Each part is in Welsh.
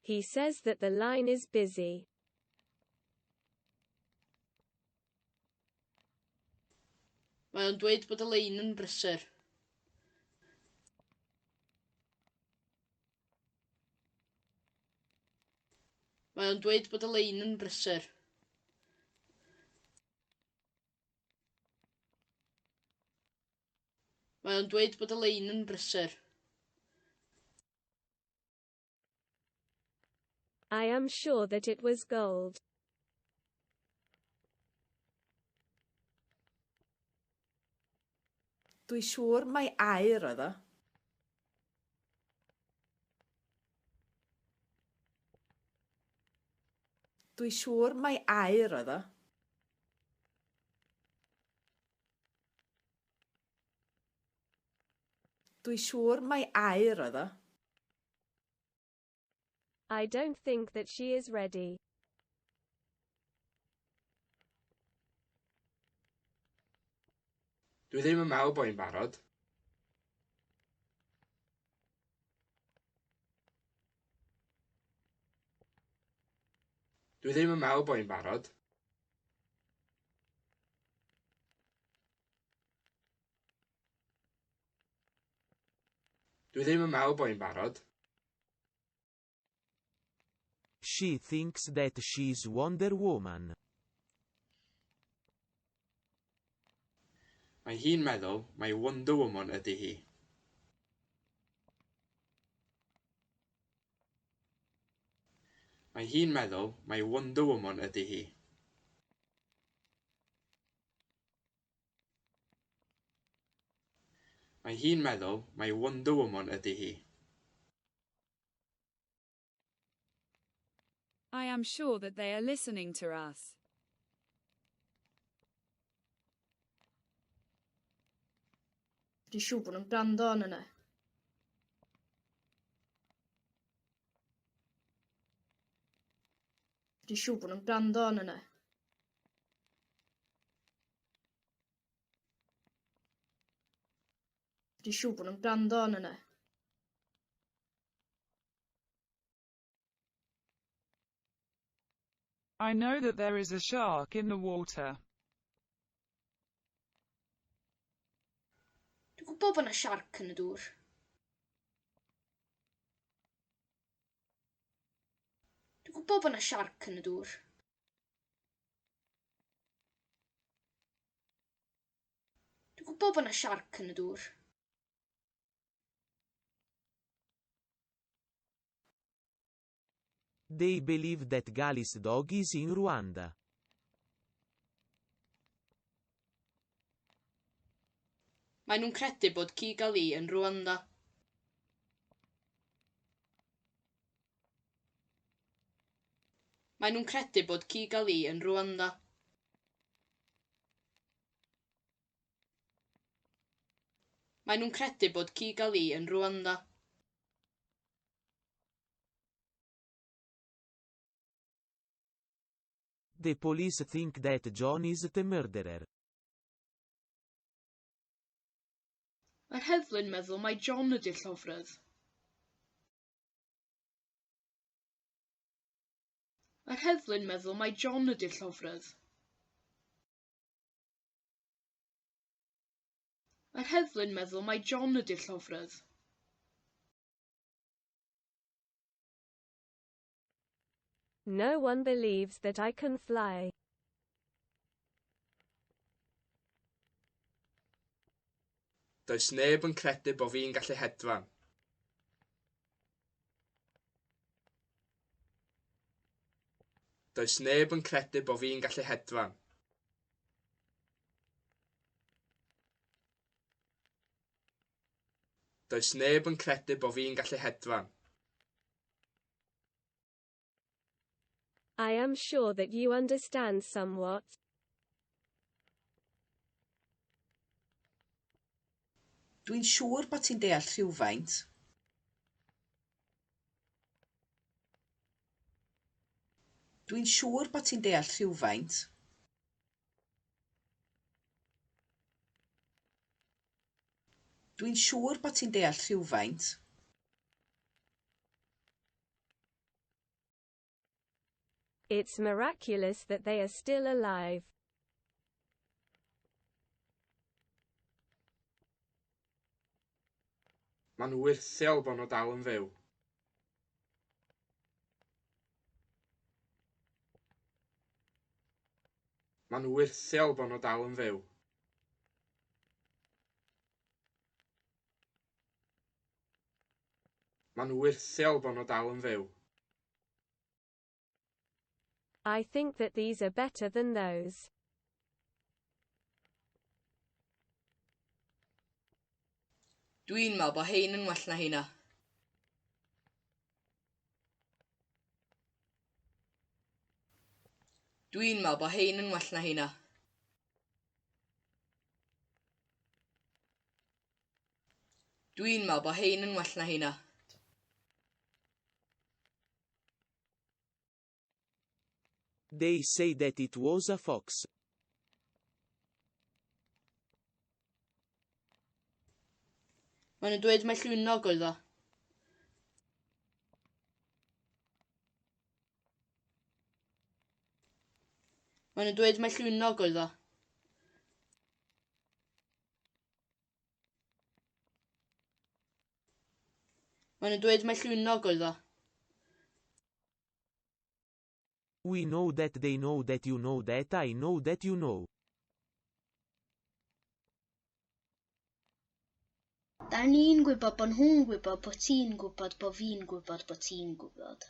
He says that the line is busy. Mae o'n dweud bod y lein yn brysur. Mae o'n dweud bod y lein yn brysur. Mae o'n dweud bod y lein yn brysur. I am sure that it was gold. Dwi siŵr mai aur oedd o. Dwi siŵr mai aur oedd o. Dwi siŵr mai aur oedd o. I don't think that she is ready. Dwi ddim yn meddwl bod hi'n barod. Dwi ddim yn meddwl bod hi'n barod. Dwi ddim yn meddwl bod hi'n barod. She thinks that she's Wonder Woman. Mae hi'n meddwl mai Wonder Woman ydy hi. Mae hi'n meddwl mai Wonder Woman ydy hi. Mae hi'n meddwl mai Wonder Woman ydy hi. I am sure that they are listening to us. Dwi'n siŵr bod nhw'n gwrando arno ni. Dwi'n siŵr bod nhw'n gwrando arno ni. Dwi'n siŵr bod nhw'n gwrando arno ni. I know that there is a shark in the water. Dwi'n gwybod bod yna siarc yn y dŵr. Dwi'n gwybod bod yna siarc yn y dŵr. Dwi'n gwybod bod yna siarc yn y dŵr. They believe that Gali's dog is in Rwanda. Maen nhw'n credu bod ci Gali yn Rwanda. Maen nhw'n credu bod ci Gali yn Rwanda. Maen nhw'n credu bod ci Gali yn Rwanda. The police think that John is the murderer. Mae'r heddlu'n meddwl mai John ydy'r llofrudd. Mae'r heddlu'n meddwl mai John ydy'r llofrudd. Mae'r heddlu'n meddwl mai John ydy'r llofrudd. No one believes that I can fly. Does neb yn credu bo fi'n gallu hedfan. Does neb yn credu bo fi'n gallu hedfan. Does neb yn credu bo fi'n gallu hedfan. I am sure that you understand somewhat. Dwi'n siŵr bod ti'n deall rhywfaint. Dwi'n siŵr bod ti'n deall rhywfaint. Dwi'n siŵr bod ti'n deall rhywfaint. It's miraculous that they are still alive. Mae'n wyrthiol bod nhw dal yn fyw. Mae'n wyrthiol bod nhw dal yn fyw. Mae'n wyrthiol bod nhw dal yn fyw. I think that these are better than those. Dwi'n meddwl bod hein yn well na heina. Dwi'n meddwl bod hein yn well na heina. Dwi'n meddwl bod hein yn well na heina. They say that it was a fox. Maen nhw'n dweud mai llwynog oedd o. Maen nhw'n dweud mai llwynog oedd o. Maen nhw'n dweud mai llwynog oedd o. We know that they know that you know that I know that you know. Da ni'n gwybod bod nhw'n gwybod bod ti'n gwybod bod fi'n gwybod bod ti'n gwybod.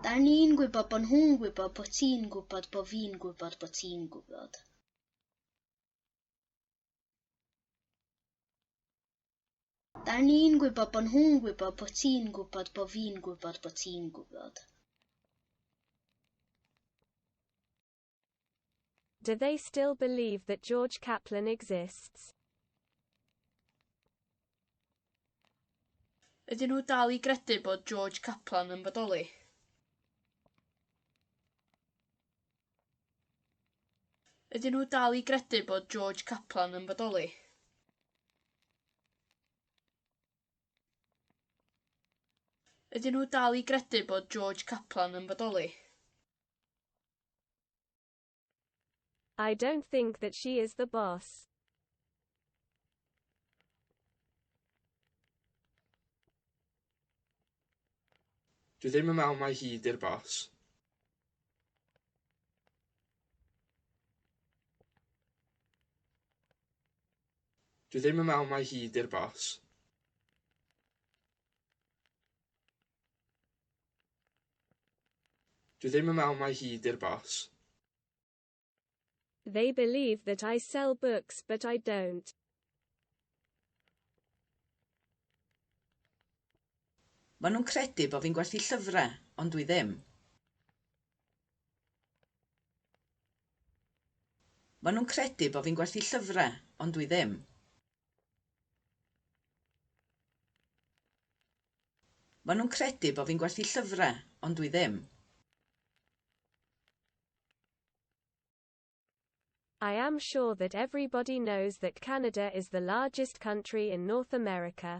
Da ni'n gwybod bod nhw'n gwybod bod ti'n gwybod bod fi'n gwybod bod ti'n gwybod. Da ni'n gwybod bod nhw'n gwybod bod ti'n gwybod bod fi'n gwybod bod ti'n gwybod. Do they still believe that George Kaplan exists? Ydyn nhw dal i gredu bod George Kaplan yn bodoli? Ydyn nhw dal i gredu bod George Kaplan yn bodoli? Ydyn nhw dal i gredu bod George Kaplan yn bodoli? I don't think that she is the boss. Dwi ddim yn meddwl mai hi 'di'r bos. Dwi ddim yn meddwl mai hi 'di'r bos. Dwi ddim yn meddwl mai hi 'di'r bos. They believe that I sell books but I don't. Maen nhw'n credu bod fi'n gwerthu llyfrau, ond dwi ddim. Maen nhw'n credu bod fi'n gwerthu llyfrau, ond dwi ddim. Maen nhw'n credu bod fi'n gwerthu llyfrau, ond dwi ddim. I am sure that everybody knows that Canada is the largest country in North America.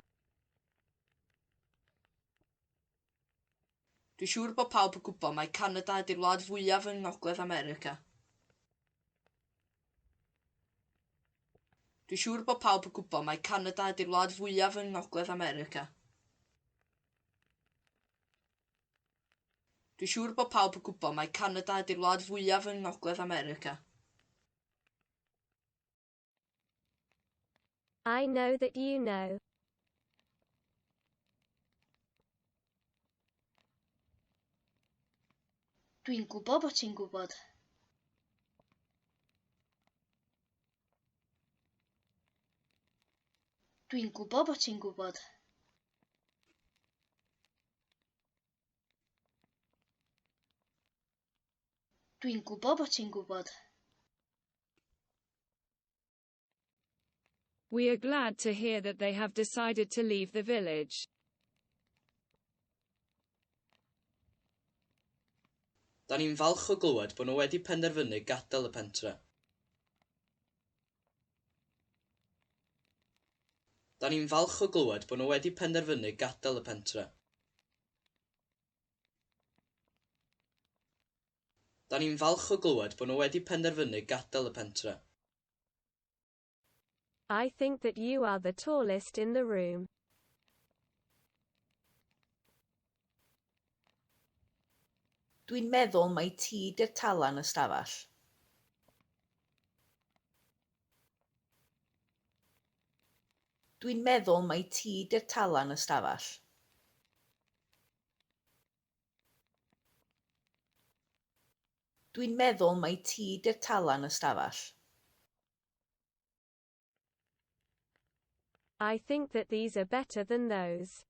Dwi'n siŵr bod pawb yn gwybod mai Canada ydy'r wlad fwyaf yng Ngogledd America. Dwi'n siŵr bod pawb yn gwybod mai Canada ydy'r wlad fwyaf yng Ngogledd America. Dwi'n siŵr bod pawb yn gwybod mai Canada ydy'r wlad fwyaf yng Ngogledd America. I know that you know. Dwi'n gwybod bod ti'n gwybod. Dwi'n gwybod bod ti'n gwybod. Dwi'n gwybod bod ti'n gwybod. We are glad to hear that they have decided to leave the village. Da ni'n falch o glywed bod nhw wedi penderfynu gadael y pentre. Da ni'n falch o glywed bod nhw wedi penderfynu gadael y pentre. Da ni'n falch o glywed bod nhw wedi penderfynu gadael y pentre. I think that you are the tallest in the room. Dwi'n meddwl mai ti 'di'r tala yn y stafell. Dwi'n meddwl mai ti 'di'r tala yn y stafell. Dwi'n meddwl mai ti 'di'r tala yn y stafell. I think that these are better than those.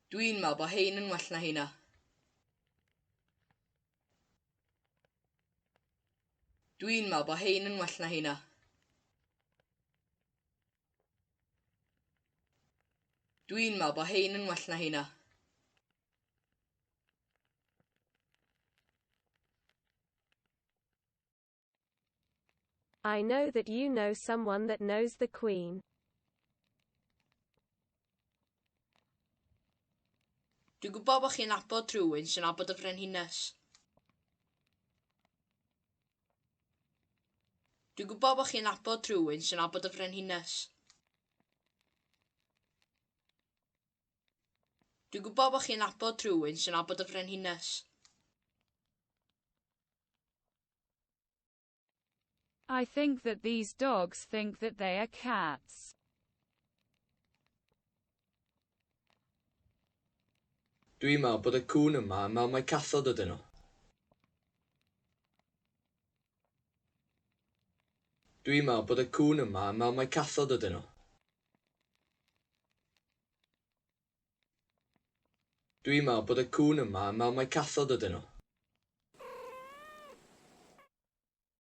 Dwi'n meddwl bod hein yn well na heina. Dwi'n meddwl bod hein yn well na heina. Dwi'n meddwl bod hein yn well na heina. I know that you know someone that knows the Queen. Dwi'n gwybod bod chi'n nabod rhywun sy'n nabod y Frenhines. Dwi'n gwybod bod chi'n nabod rhywun sy'n nabod y Frenhines. Dwi'n gwybod bod chi'n nabod rhywun sy'n nabod y Frenhines. I think that these dogs think that they are cats. Dwi'n meddwl bod y cŵn yma yn meddwl mai cathod ydyn nhw. Dwi'n meddwl bod y cŵn yma yn meddwl mai cathod ydyn nhw. Dwi'n meddwl bod y cŵn yma yn meddwl mai cathod ydyn nhw.